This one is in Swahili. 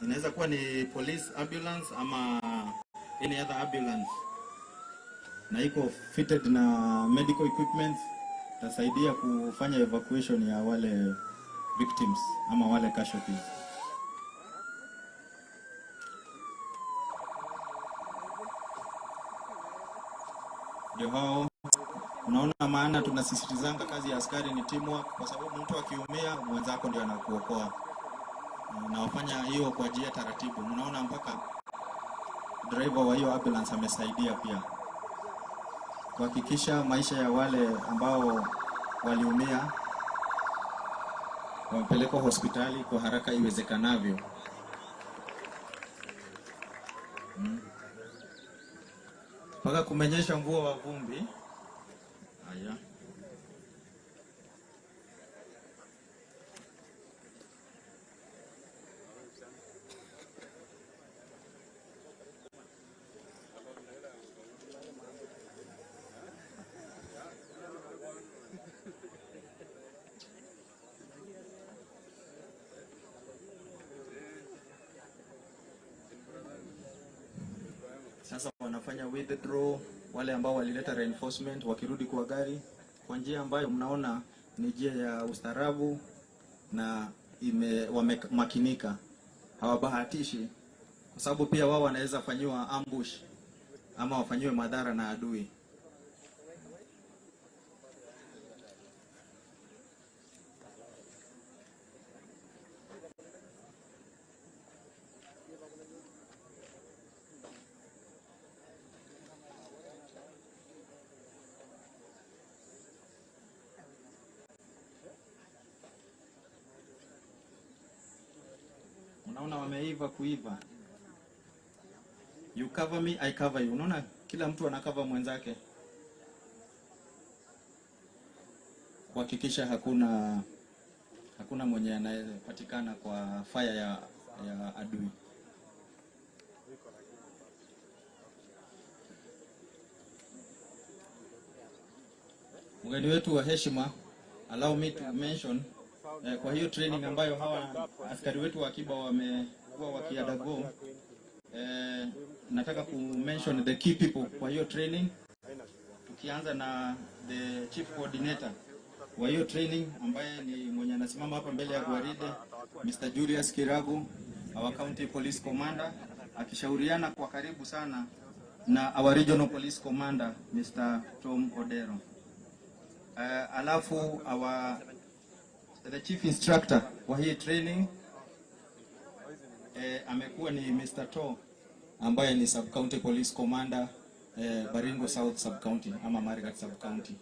Inaweza kuwa ni police ambulance ama any other ambulance, na iko fitted na medical equipment, itasaidia kufanya evacuation ya wale victims ama wale casualties. Ndio hao unaona, maana tunasisitizanga kazi ya askari ni teamwork, kwa sababu mtu akiumia mwenzako ndio anakuokoa. Na wafanya hiyo kwa njia taratibu. Mnaona mpaka driver wa hiyo ambulance amesaidia pia kuhakikisha maisha ya wale ambao waliumia wamepelekwa hospitali kwa haraka iwezekanavyo. Mpaka kumenyesha mvua wa vumbi. Haya. Sasa wanafanya withdraw wale ambao walileta reinforcement wakirudi kwa gari kwa njia ambayo mnaona ni njia ya ustaarabu na wamemakinika, hawabahatishi, kwa sababu pia wao wanaweza fanyiwa ambush ama wafanyiwe madhara na adui. Unaona wameiva kuiva. You cover me, I cover you. Unaona kila mtu anacover mwenzake kuhakikisha hakuna mwenye anayepatikana kwa fire ya adui. Mgeni wetu wa heshima, allow me to mention kwa hiyo training ambayo hawa askari wetu wa akiba wamekuwa wakiundergo, nataka ku mention the key people kwa hiyo training, tukianza na the chief coordinator wa hiyo training ambaye ni mwenye anasimama hapa mbele ya gwaride, Mr. Julius Kiragu, our county police commander, akishauriana kwa karibu sana na our regional police commander Mr. Tom Odero. Alafu the chief instructor wa hii training amekuwa ni Mr. To ambaye ni sub county police commander, Baringo South sub county ama Marigat sub county.